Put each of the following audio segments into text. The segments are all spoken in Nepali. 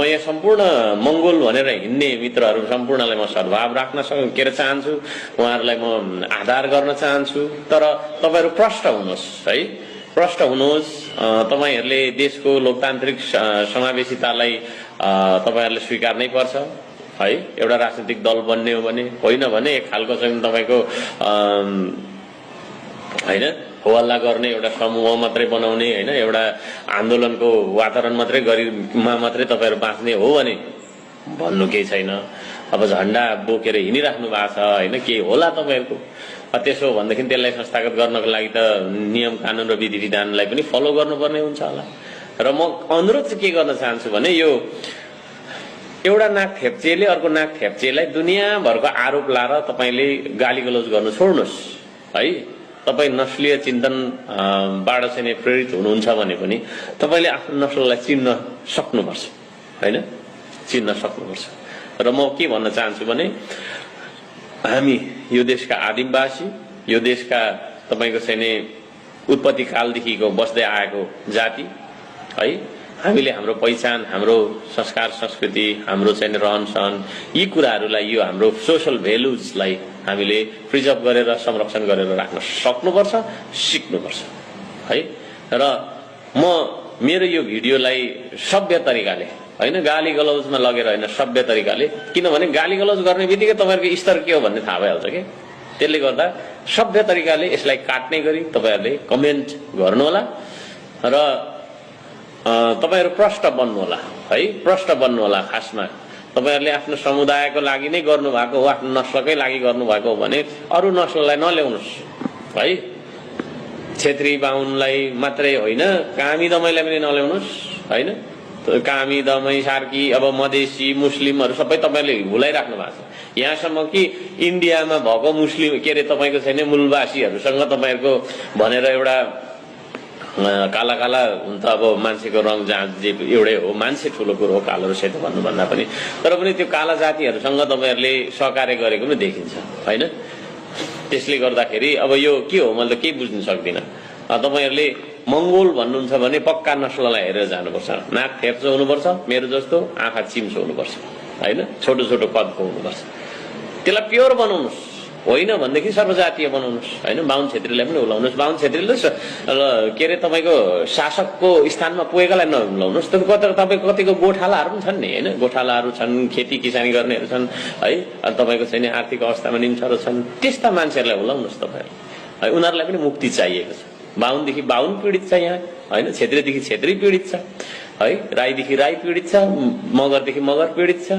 यहाँ सम्पूर्ण मंगोल भनेर हिँड्ने मित्रहरू सम्पूर्णलाई म सद्भाव राख्न चाहन्छु, उहाँहरूलाई म आधार गर्न चाहन्छु। तर तपाईहरु प्रष्ट हुनुहोस् है, प्रष्ट हुनुहोस्। तपाईहरुले देशको लोकतान्त्रिक समावेशितालाई तपाईहरुले स्वीकार्नै पर्छ है। एउटा राजनीतिक दल बन्ने हो भने, होइन भने एक खालको चाहिँ तपाईको हैन हल्ला गर्ने एउटा समूह मात्रै बनाउने, हैन एउटा आन्दोलनको वातावरण मात्रै गरिमा मात्रै तपाईहरु बाँच्ने हो भने भन्नु केही छैन। अब झण्डा बोकेर हिँडिराख्नु भएको छ, हैन के होला तपाईहरुको। त्यसो भनेदेखि त्यसलाई संस्थागत गर्नको लागि त नियम कानून र विधि विधानलाई पनि फलो गर्नुपर्ने हुन्छ होला। र म अनुरोध चाहिँ के गर्न चाहन्छु भने यो एउटा नाक थेप्चेले अर्को नाक थेप्चेलाई दुनियाँभरको आरोप लाएर तपाईले गालीगलौज गर्न छोड्नुहोस् है। तपाई नस्लीय चिन्तनबाट चाहिँ प्रेरित हुनुहुन्छ भने पनि तपाईले आफ्नो नस्ललाई चिन्न सक्नुपर्छ, हैन चिन्न सक्नुपर्छ। र म के भन्न चाहन्छु भने हामी यो देशका आदिवासी, यो देशका तपाईको चाहिँ उत्पत्ति कालदेखिको बस्दै आएको जाति है। हामीले हाम्रो पहिचान, हाम्रो संस्कार संस्कृति, हाम्रो चाहिँ रहनसहन, यी कुराहरूलाई, यो हाम्रो सोशल भ्यालुजलाई हामीले प्रिजर्भ गरेर संरक्षण गरेर राख्न सक्नुपर्छ, सिक्नुपर्छ है। र म मेरो यो भिडियोलाई सभ्य तरिकाले, हैन गाली गलौजमा लगेर हैन, सभ्य तरिकाले, किनभने गाली गलौज गर्ने बित्तिकै तपाईहरुको स्तर के हो भन्ने थाहा भइहाल्छ के। त्यसले गर्दा सभ्य तरिकाले यसलाई काट्ने गरी तपाईहरुले कमेन्ट गर्नुहोला र तपाईहरु प्रष्ट बन्नु होला है, प्रष्ट बन्नु होला। खासमा तपाईहरुले आफ्नो समुदायको लागि नै गर्नु भएको हो, आफ्नो नस्लकै लागि गर्नु भएको हो भने अरु नस्ललाई नल्याउनुस् है। क्षेत्री बाहुनलाई मात्रै होइन, कामी दमाईलाई पनि नल्याउनुस् हैन। कामी दमाई सार्की अब मधेसी मुस्लिमहरु सबै तपाईहरुले भुलाइराख्नु भएको छ। यहाँसम्म कि इन्डियामा भएको मुस्लिम के रे तपाईको छैन मूलवासीहरुसँग तपाईहरुको भनेर एउटा काला काला हुन्छ। अब मान्छेको रङ जहाँ जे एउटै हो, मान्छे ठुलो कुरो हो कालो र सेतो भन्नु भन्दा पनि, तर पनि त्यो काला जातिहरुसँग तपाईहरुले सहकार्य गरेको पनि देखिन्छ हैन। त्यसले गर्दाखेरि अब यो के हो मैले त केही बुझ्न सक्दिन। तपाईहरुले मंगोल भन्नुहुन्छ भने पक्का नस्ललाई हेरेर जानुपर्छ। नाक थेप्चो हुनुपर्छ मेरो जस्तो, आँखा चिम्सो हुनुपर्छ हैन, छोटो छोटो कदको हुनुपर्छ। त्यसलाई प्योर बनाउनुस्, होइन भनेदेखि सर्वजातीय बनाउनुस् हैन। बाहुन क्षेत्रीलाई पनि उलाउनुस्, बाहुन क्षेत्रीले के रे तपाईको शासकको स्थानमा पुगेकालाई नउलाउनुस्। तपाईको कतिको गोठालाहरू पनि छन् नि हैन, गोठालाहरू छन्, खेती किसानी गर्नेहरू छन् है। अनि तपाईको चाहिँ आर्थिक अवस्थामा निम्नहरू छन्, त्यस्ता मान्छेहरूलाई उलाउनुस् तपाईहरु है। उनीहरूलाई पनि मुक्ति चाहिएको छ। बाहुनदेखि बाहुन पीडित छ यहाँ हैन, क्षेत्रीदेखि क्षेत्री पीडित छ है, राईदेखि राई पीडित छ, मगरदेखि मगर पीडित छ।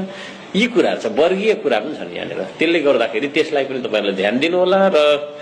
यी कुराहरू छ, वर्गीय कुरा पनि छन् यहाँनिर। त्यसले गर्दाखेरि त्यसलाई पनि तपाईहरुले ध्यान दिनु होला। र